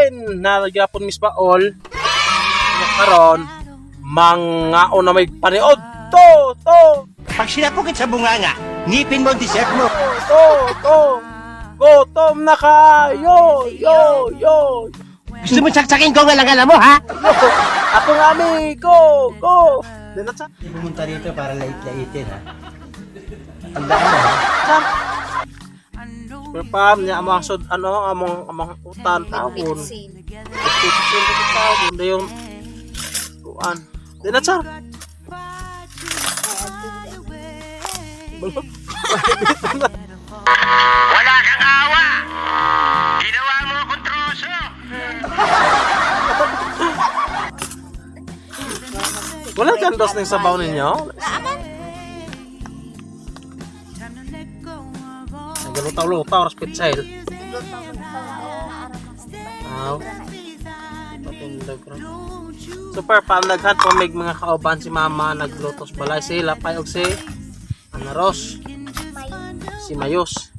kain. Nalagapon mis baol. Nya karon mangaon na may paniod. To, to, Pag sinapukit sa bunganga, ngipin mo ang dessert mo. To, to. Gutom na kayo. Yo, yo. Gusto mo saksakin ko ang alangala mo, ha? Yo. Ako nga mi. Go, go. Di na cha. Pumunta rito para lait-laitin, ha? Tandaan mo, ha? Cha. Pero pam niya among sud ano among among utan tawon. Pitsin. Pitsin tawon dayon. Kuan. Di na cha. Wala kang awa! Ginawa mo akong troso! Wala kandos ning sabaw ninyo? Naaman. Nagalutaw-lutaw ras pitsel. Aw. Patindag ra. Super pam naghat po mig mga kauban si mama naglutos balay sila pay og si Ana Ros, si Mayos.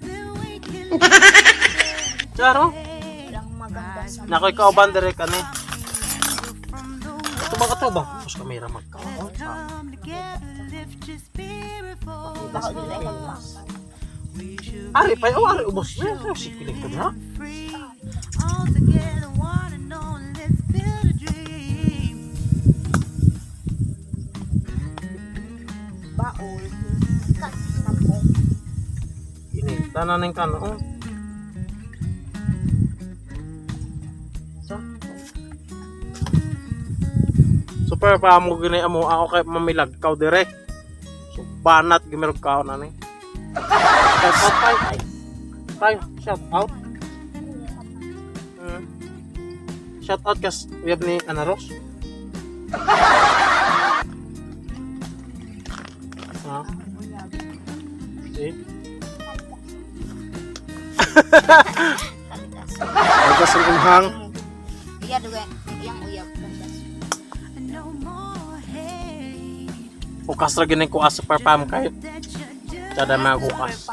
Charo, Walang maganda sa nakoy kauban dire kani. Ito ba kato ba? Tapos kamera magkaon. Pakita sa Pilipinas. Ari pa, oh, ari ubos na. Si piling ko na. Baol. Kat na po. Ini, tanan ng kano. Oh. So, super pa mo gini amo ako kay mamilag kaw dire. So banat gimirog kaw na ni. Shout out tay. Tay, shout out. Shout out kas uyab ni Anaros. Ha? See? Kaligas. Lagas ang umhang. Iya duga iyang uyab kaligas. Ukas ra gini ko asa parpam kay kada mga kukas.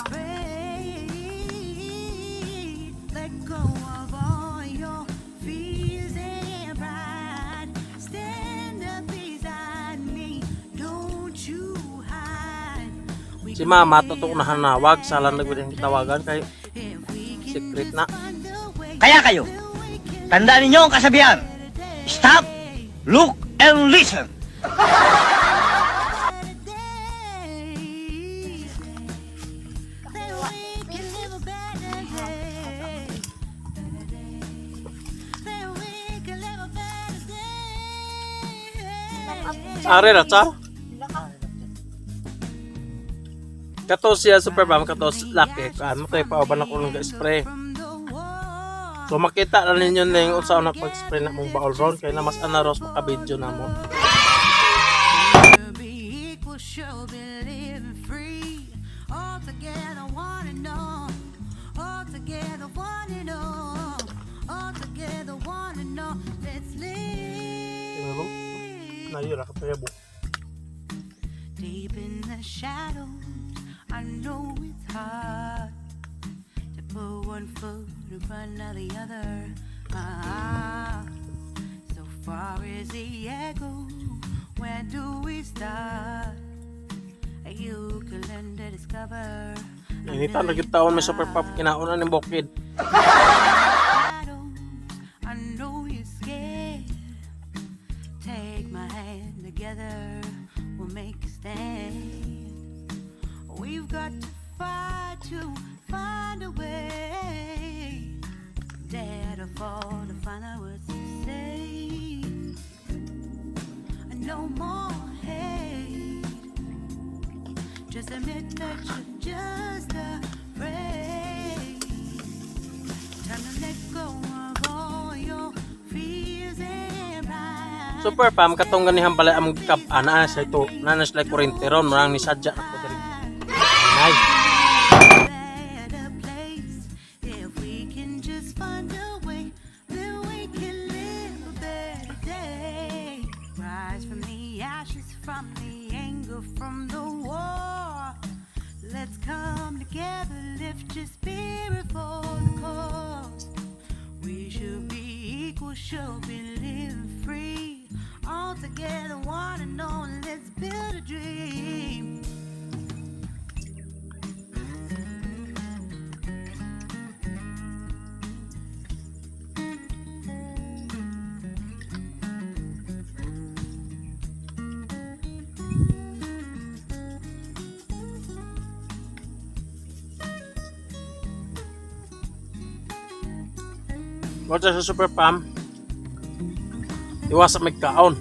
Si mama totoo na hanawag sala nagbilang tawagan kay secret na. Kaya kayo, tandaan ninyo ang kasabihan. Stop, look, and listen. Are ra char. Kato siya super bam kato laki kan mo kay pauban ako ng spray. So makita na ninyo ning unsa na pag-spray na mong baol ron kay na mas anaros maka-video na mo. Be equal, should be living free. All together, one and all. All together, one and all. All together, one and all. Let's live Nayo ra kato yabo. deep in the shadows. I know it's hard to put one foot in front of the other. Ah, so far is the echo. Where do we start? You can learn to discover. Inita na gyud taon may super pop kinauna ning bukid. Shadows. I know you're scared. Take my hand together, we'll make a stand. We've got to fight to find a way. Dare to fall to find out words to say. No more hate. Just admit that you're just afraid. Time to let go of all your fears and pride. Super pam katong ganihang balay among gikab-an na sa ito na na sila kuryente ron murang ni sadya ako diri. Nay. Better place. If we can just find a way, then we can live a better day. Rise from the ashes, from the anger, from the war. Let's come together, lift your spirit for the cause. We should be Should be living free. All together, one and all, let's build a dream. Mo sa Super Pam. Iwasan may kaon.